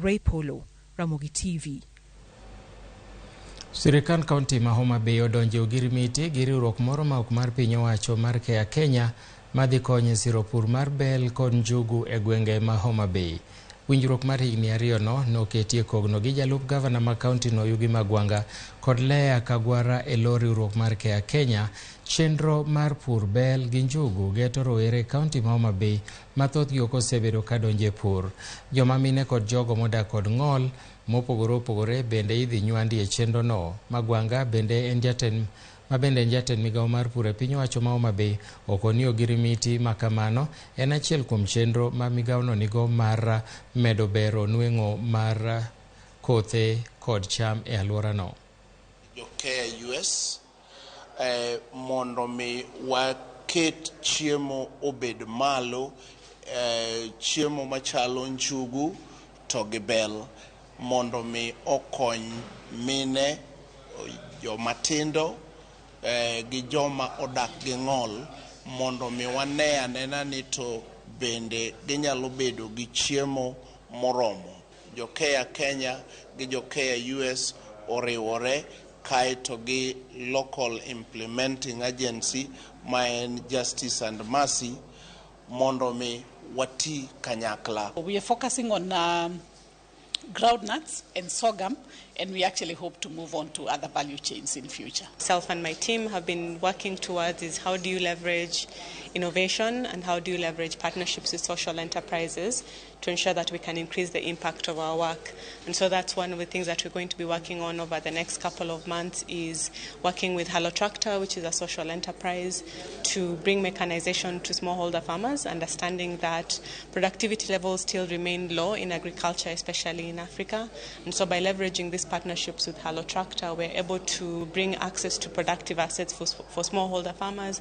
Ray Polo, Ramogi TV. Sirikand kaunti ma Homa Bay odonjo e ogirimiti gi riwruok moro ma ok mar piny owacho mar Care Kenya madhi konyo e siro pur mar bel kod njugu e gwenge ma Homa Bay. Winjruok mar higni ariyono noketi e kogno gi jalup gavana ma kaunti no Yugi Magwanga kod Leah Kagwara e lo riwruok mar Care Kenya. Chenro mar pur bel gi njugu geto rowere e kaunti ma Homa Bay ma thothgi ok osebedo ka donjo e pur. Joma mine kod jogo modak kod ng'ol mopogore opogore bende idhi nywandi e chenro no. Magwanga bende en jatend ma bende en jatend migawo mar pur e piny owacho ma Homa Bay oko ni ogirimiti ma kamano en achiel kuom chenro ma migawono nigo mar medo bero nweng'o mar kothe kod cham e alworano. Jo Care US mondo mi waket chiemo obed malo, chiemo machalo njugu to gi bel, mondo mi okony mine, joma tindo gi joma odak gi ng'ol, mondo mi wane anena ni to bende ginyalo bedo gi chiemo moromo. Jo Care Kenya gi jo Care US oriwore kaeto gi local implementing agency ma en Justice and Mercy mondo mi wati kanyakla. We are focusing on groundnuts and sorghum, and we actually hope to move on to other value chains in future. Myself and my team have been working towards is how do you leverage innovation and how do you leverage partnerships with social enterprises to ensure that we can increase the impact of our work. And so that's one of the things that we're going to be working on over the next couple of months is working with Hello Tractor, which is a social enterprise, to bring mechanization to smallholder farmers, understanding that productivity levels still remain low in agriculture, especially in Africa. And so by leveraging these partnerships with Hello Tractor, we're able to bring access to productive assets for smallholder farmers.